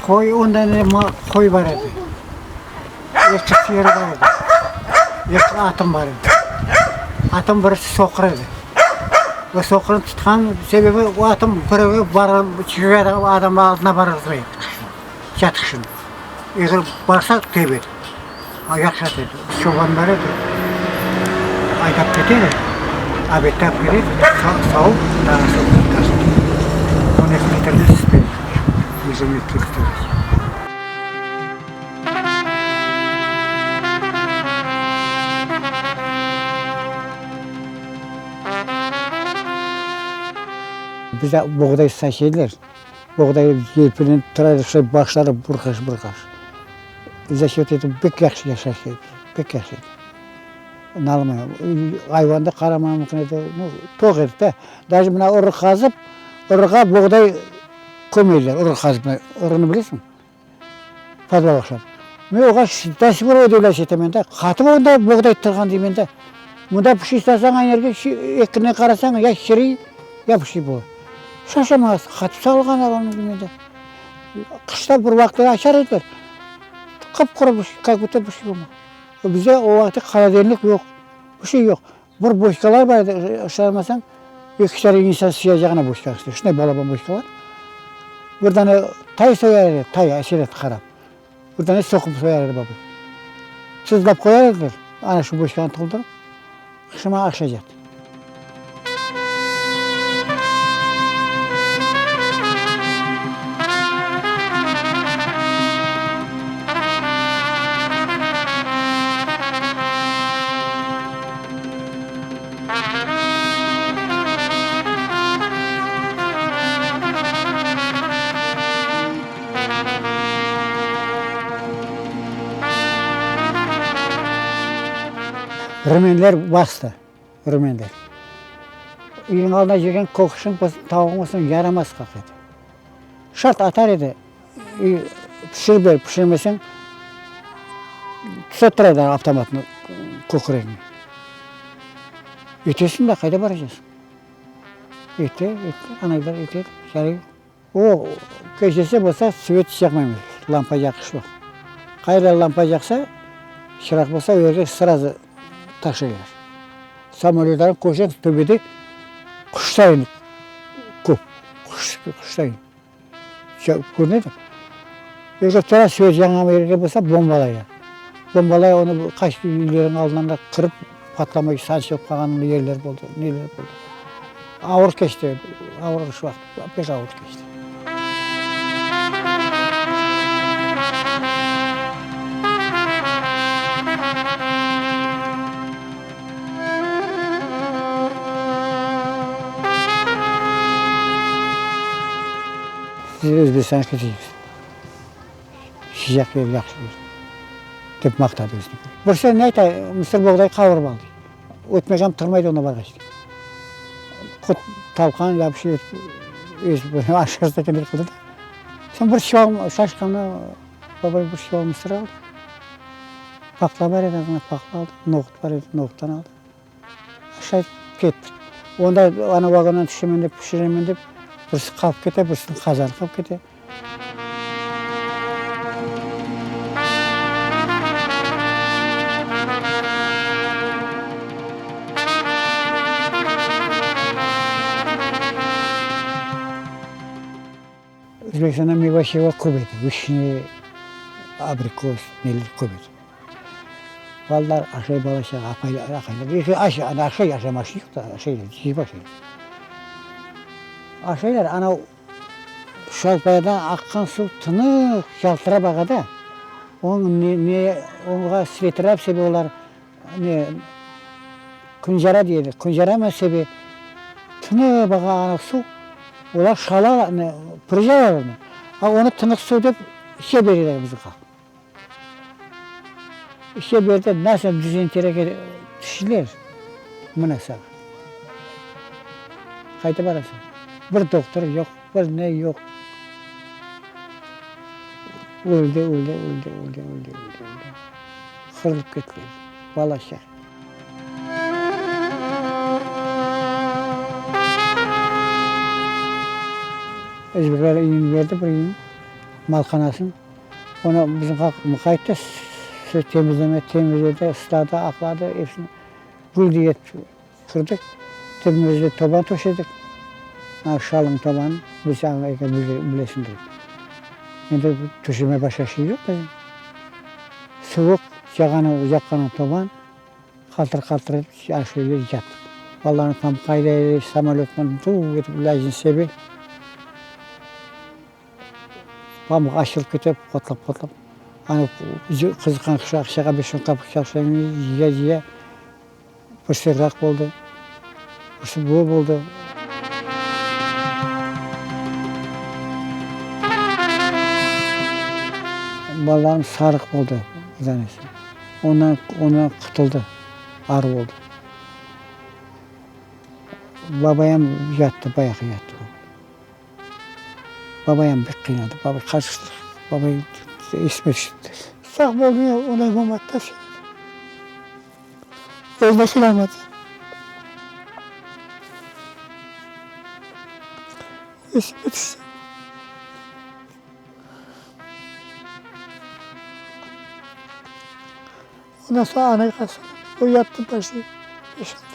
Qoy, ondan evel qoy bar edi. Eki sıyır bar edi. Eki atım bar edi. Atım birisi soqur edi. O soqurnı tutqan sebebi o atım birevge barıp, adam aldına barğızmay edi yatışın. Eger barsa tebe edi. Yahşı at edi. Çoban bar edi. Aydap kete edi. Obedde alıp kete edi. Savup, daa soñ 12 litrden süt bere edi. 112 litr. Bizde boğday saç ediler. Boğday yelpilenip tura edi, şöyle başları burqaş-burqaş. Za счет etip pek yahşı yaşaş edik, pek yahşı edi. Nalımay, ayvandı qaramağa mümkün edi, nu, toq edik da. Daje mına urı qazıp, urığa boğday kömeydiler, urı qazıp, urını bilesiñmi? Podvalğa oqşap. Men oğa до сих пор удивляюсь etemen da, qatıp onda boğday turğan deymen da. Mında pişi sasañ aynı yerge ekine qarasañ ya şiriy, ya pişi bola. Şaşamaz, qatıp salğanlar onı deymen da. Qışta bir vaqıtları açar ediler, qıp-quru kak budto bir şey bolmay. Bizde o vaqıtta holodilnik yoq, bir şey yoq. Bir boçkalar bar edi, ışanmasañ, ekişer insan sıyacağına boçka, şunday balaban boçkalar. Bir dane tay soyar edi, tay, aselet qarap. Bir dane soqum soyar edi babay. Tuzlap qoyar ediler, ana şu boçkanı toldurıp, qışıma aşaycaq. Rumenler bastı, rumenler. Üyniñ aldında yürgen qoquşıñ bolsun, tavuğıñ bolsun, yaramaz qaq edi. Şart atar edi, pişirip ber, pişirmeseñ, tüse tura edi avtomatnı köküregiñe. Etesiñ de, qayda baracaqsıñ? Ete, ete, anaylar ete edi, çare yoq. O, gecesi bolsa svet yaqmaymız, lampa yaqış yoq. Qayda lampa yaqsa, çıraq bolsa, o yerge srazu taşlaylar. Samolötlarnı körseñ, töpede quştayın köp, quş, quştayın. Körünedi. Eger tura svet yanğan yerge bolsa, bombalaylar. Bombalay, onı qaç üyleriñ aldından da qırıp, patlamay, sançılıp qalğan yerler boldı, neler boldı. Ağır keçti, ağır şu vaqıt, pek ağır keçti. Biz Özbekistanğa ketecekmiz. Sıcaq yer, yahşı yer, dep maqtadı özüni. Bir sene ne aytay, mısır boğday qavurıp aldı. Ötmek am turmaydı onda barğaç. Qut talqan ya bir şey etip, aşırsa eken dep qıldı da. Soñ bir çuval şaşqanda babay bir çuval mısır aldı. Paqla bar edi, azğana paqla aldı, noğut bar edi, noğuttan aldı. Aşayıp kettik. Onda ana vagondan tüşemen dep, pişiremen dep, birisi qalıp kete, birisiniñ qazanı qalıp kete. Özbekistanda meyva-şeva köp edi, vişne, abrikos, neler köp edi. Balalar aşay, bala-çağa, apaylar, aqaylar, aşay, aşamaşı yoq da, aşaylar, cıyıp aşaylar. Aşaylar, anav şalpaydan aqqan suv tınıq, yaltırap ağa da, onıñ ne, ne, oña svetrap sebe olar, ne, künjara deyler, künjara mı sebe, tınıq ağa anav suv, olar şala, ne, pırıcalar onı, a onı tınıq suv dep içe bereler bizim halq. İşe berdi, nasıl dizenteriyge tüştiler, mına saña. Qayda barasıñ? Bir doktor yoq, bir ne yoq. Öldi, öldi, öldi, öldi, öldi, öldi, öldi. Qırılıp kettiler, bala-çağa. Özbekler üyün berdi, bir üyün. Malhanasını. Onı bizim halq muqayt da söz temizleme, temizledi, ısladı, aqladı, epsini gül etip qırdık. Tübümizde toban töşedik. Ana şalınıñ tobanı, bilseñ, eki bilesiñdir. Endi töşeme başqa şey yoq bizim. Suvuq, cağanı yaqqanıñ toban, qaltır-qaltır etip aş öyle yattıq. Balalarnı tam qayda edi, samolötnen duv etip ilâcını sebe. Pamuq açılıp kete, potlap-potlap. Ana qızıqqan qış aqşağa beş-on qapıq çalışa, cıya-cıya bir serraq boldı, birisi bu boldı. Balalarım sarıq boldı bir danesi. Ondan, ondan qutuldı, arı boldı. Babayam yattı, bayağı yattı. Babayam bek qıynadı. Babay qarıştı. Babay esime tüşti. Sağ boldı, onay bolmadı da. Özüne kelâlmadı. Esime tüşti. Ondan soñ anayğa o yattı почти beş ay.